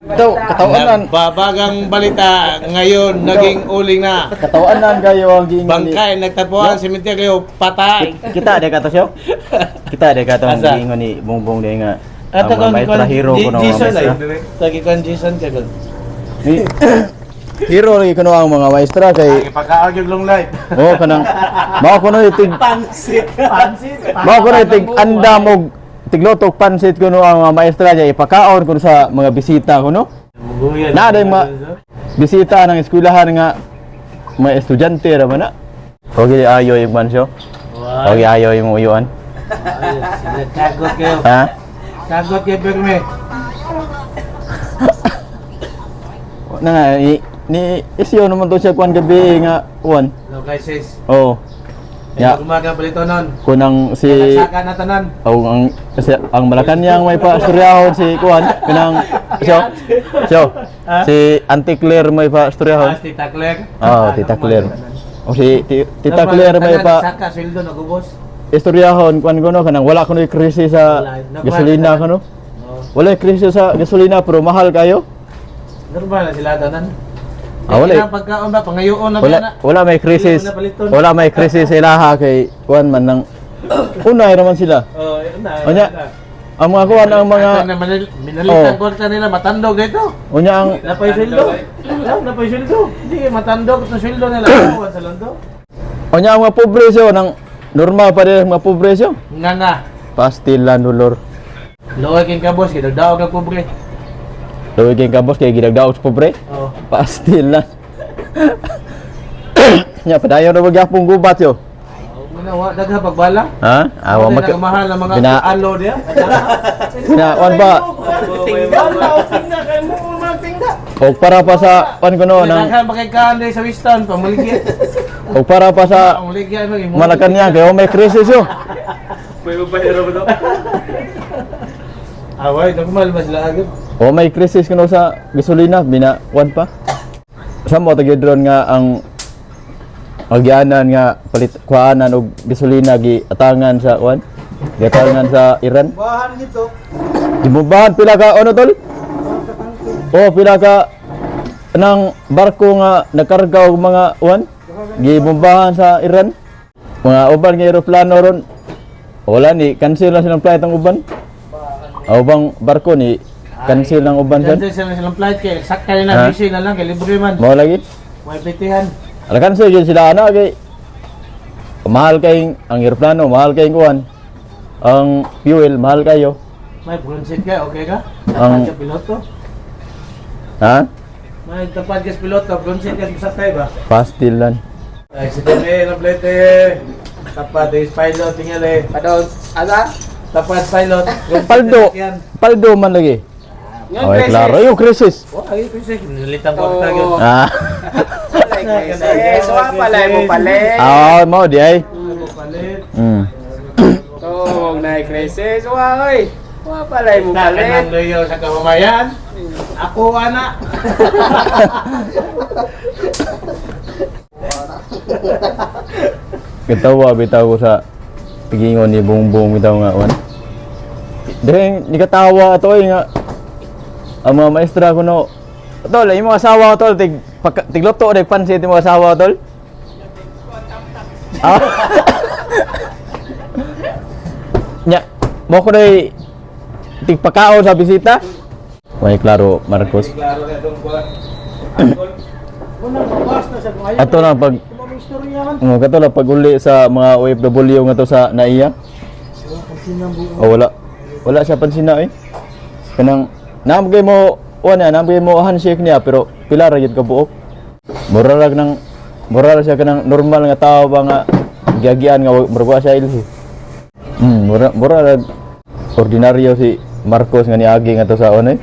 Ito, katawanan. Nagbabagang balita ngayon, naging uling na. Katawanan kayo ang giingon ni Bangkay, nagtapuan, sementeryo, patay. Kita de kato siya. Kita de kato ang Asa? giingon ni Bongbong de nga. At Ang mga maestra hero ko ng mga Jason ay. maestra. Lagi kon Jason ka kon. Hero lagi kuno ang mga maestra kay Pagkaag yung long life. oh kanang mao kuno itig Pansit. Pansit. mao kuno itig andam og tiglutok pansit kuno ang mga maestra niya ipakaon kuno sa mga bisita kuno. Na day ma bisita ng eskwelahan nga mga estudyante ra man na. Okay ayo yung man siya. Okay ayo yung uyuan. Kagot kayo. Ha? Kagot kayo perme. Na nga ni, ni isyo naman to siya kuan gabi nga kuan. No crisis. Oh. Ya. Ya, Umaga palito nun. kunang si Saka na tanan. oh, ang kasi ang Malacanang may pa istoryahon si kuan kanang siya. Siya. Si Auntie Claire may pa Ah, istoryahon. Tita Claire. Oh, Tita Claire. O si Tita Claire may pa Saka sweldo nagubos. istoryahon kuan kuno kanang wala kuno krisis sa gasolina kuno. Oh. Wala krisis sa gasolina pero mahal kayo. Normal na sila tanan. Ah, wala eh. Kailangan pagkaon ba pangayoon na Wala ba na? wala may krisis. Wala may krisis sila ha kay kuan man nang unay naman sila. Oh, yun na. Unya, ang mga kuan ang mga Ato na minalitan Oh. kwarta nila matandog dito. unya ang Napay sweldo. Wala napay sweldo. Hindi matandog itong sweldo nila. Kuwan sa londo. unya ang mga pobre siya nang normal pa din ang mga pobre siya. Nga nga. Pastilan dolor. Luoy king kabos kay dagdaog ang pobre. Luwi kay kabos kay gidagdaog sa pobre. Oh. Pastilan. Nya padayon na magyapong gubat yo. Muna wa dagha pagbala. Ha? Awa Wala mag mahal ang mga Bina- alo diya. Bina kuan ba? Tingga kay mo mga tingga. Og para pa sa kuan kuno nang Daghan pa kay kaan sa Winston pamuligya. og para pa sa Pamuligya mo imo. Malacanang kay may krisis yo. May babayero ba to? Away, normal ba sila agad? O may krisis kuno sa gasolina bina kuan pa. Sa mo tagi drone nga ang agyanan nga palit kuanan og gasolina gi atangan sa kuan. Giatangan sa Iran. Bahan gito. Gibombahan pila ka ano tol? O pila ka ng barko nga nakarga og mga uwan gibombahan sa Iran. Mga uban nga eroplano ron wala ni cancel na silang flight ang uban. Ang ubang barko ni cancel ang uban sad. Cancel sila silang flight kay sakay Ha? na busy na lang kay libre man. Mao lagi. Way pitihan. Ala cancel yun sila ana kay mahal kay ang eroplano, mahal kay kuan. Ang fuel mahal kayo. May bronzit ka, okay ka? Ang- Tapad ka piloto. Ha? May tapad ka sa piloto, bronzit ka sa sakay ba? Pastilan. Ay, si Teme, ng plete. Tapad is pilot, tingali. Padon, asa? Tapad pilot. Paldo. Yan. Paldo man lagi. Ngayon, Okay, klaro yung krisis. Oh, ay, kasi nilitang kwarta Oo. yun. Ah. Eh, so pala mo palit. Ah, mao di ay. Ano, palit. So, na crisis, wa oy. Wa pala mo Takan palit. ng loyo sa kamamayan. Ako, ana. Katawa bitaw ko sa pigingon ni Bongbong bitaw nga wan. Dahil ni katawa ato ay nga ang mga maestra ko no. Tol, yung mga asawa ko tol, tig tigluto tig pansit yung mga asawa ko tol. Ah. Nya, mo ko na tigpakaon sa bisita. Way klaro, Marcos. Klaro na itong kuwan. Muna, mabawas na siya kung ayaw. Ato na pag Kumaming istorya man. Mo kato lang pag uli sa mga OFW nga to sa NAIA. O wala. Wala siya pansina eh. Kanang naamgay mo wala na naamgay mo handshake niya pero pila ra gyud ka buok. Mura ra nang mura ra siya kanang normal nga tao ba nga giagian nga murag wa siya ilhi. Mura mura ra ordinaryo si Marcos nga niagi nga to sa ano eh.